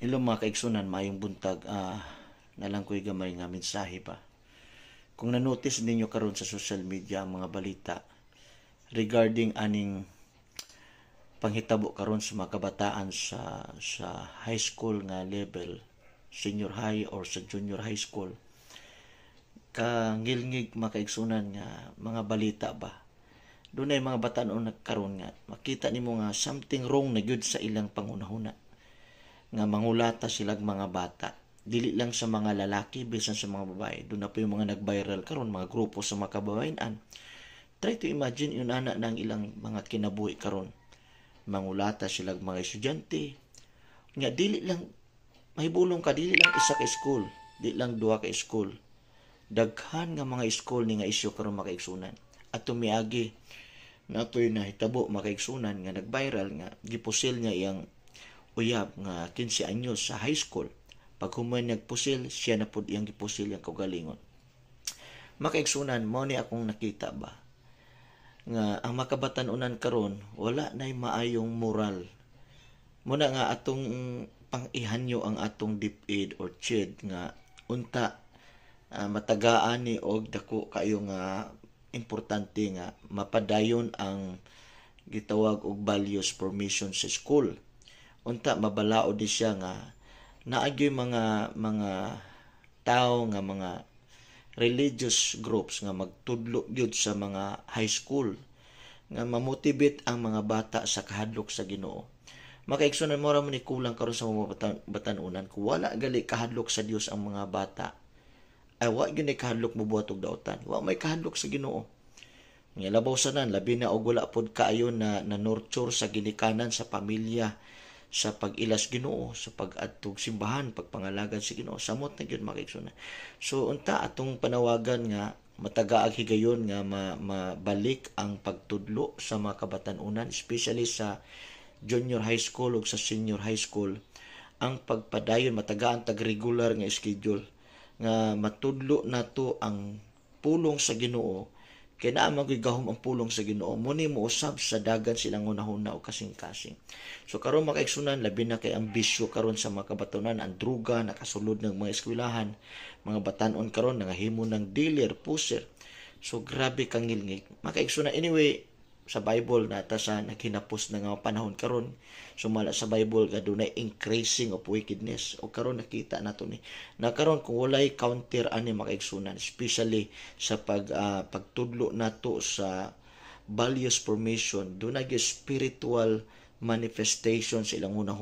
Hello, mga kaigsunan, maayong buntag. Naa lang ko'y gamay nga mensahe pa. Kung na-notice ninyo karon sa social media ang mga balita regarding aning panghitabo karon sa mga kabataan sa high school nga level, senior high or sa junior high school, kangilngig, mga kaigsunan, nga mga balita ba. Dunay mga batan-on nagkaron nga makita nimo nga something wrong na gyud sa ilang panghunahuna, nga mangulata silag mga bata, dili lang sa mga lalaki, bisan sa mga babae. Duna poy mga nag-viral karon, mga grupo sa mga kababayen. Try to imagine yun ana ng ilang mga kinabuhi karon, mangulata silag mga estudyante nga dili lang mahibulong ka, dili lang isa ka school, dili lang duha ka school, daghan nga mga school ni nga isyu karon, mga kaigsunan. At tumiagi natoy nahitabo, mga kaigsunan, nga nag-viral nga gipusil niya iyang uyab nga 15 anyos sa high school. Pag human nagpusil, siya na pud iyang gipusil iyang kaugalingon. Mga kaigsunan, mao ni akong nakita ba nga ang makabatan-unan karon wala nay maayong moral. Muna nga atong pang-ihanyo ang atong DepEd or CHED nga unta matagaan ni og dako kayo nga importante nga mapadayon ang gitawag og values formation sa school. Unta mabalaod di siya nga naagyoy mga tao nga mga religious groups nga magtudlo gyud sa mga high school nga mamotivate ang mga bata sa kahadlok sa Ginoo. Makaigsunan, mo ra mo ni kulang karon sa mga batan-unan. Kung wala gali kahadlok sa Dios ang mga bata, ay wa gyud kahadlok mobuhat og dautan. Wa may kahadlok sa Ginoo. Nga labaw sa nan, labi na og wala pod kaayo na nurture sa ginikanan, sa pamilya, sa pag-ilas Ginoo, sa pag-adtog simbahan, pagpangalagad sa Ginoo, samot na gyud, mga kaigsunan. So unta atong panawagan nga matagaag higayon nga mabalik ang pagtudlo sa mga kabatan-unan, especially sa junior high school ug sa senior high school, ang pagpadayon, matagaan tag regular nga schedule nga matudlo nato ang pulong sa Ginoo, kay naa man gahom ang pulong sa Ginoo mo ni mousab sa dagan silang hunahuna o kasing-kasing. So karon, mga kaigsunan, labi na kay ang bisyo karon sa mga kabatunan, ang druga nakasulod ng mga eskwelahan, mga batan-on karon nangahimo ng dealer, pusher. So grabe kangilngig, mga kaigsunan. Anyway, sa Bible nata sa naghinapos na nga panahon karon, sumala sa Bible nga dunay increasing of wickedness, o karon nakita nato ni na karon kung walay counter ani, mga kaigsunan, especially sa pagtudlo nato sa values formation, dunay spiritual manifestation sa ilang hunahuna.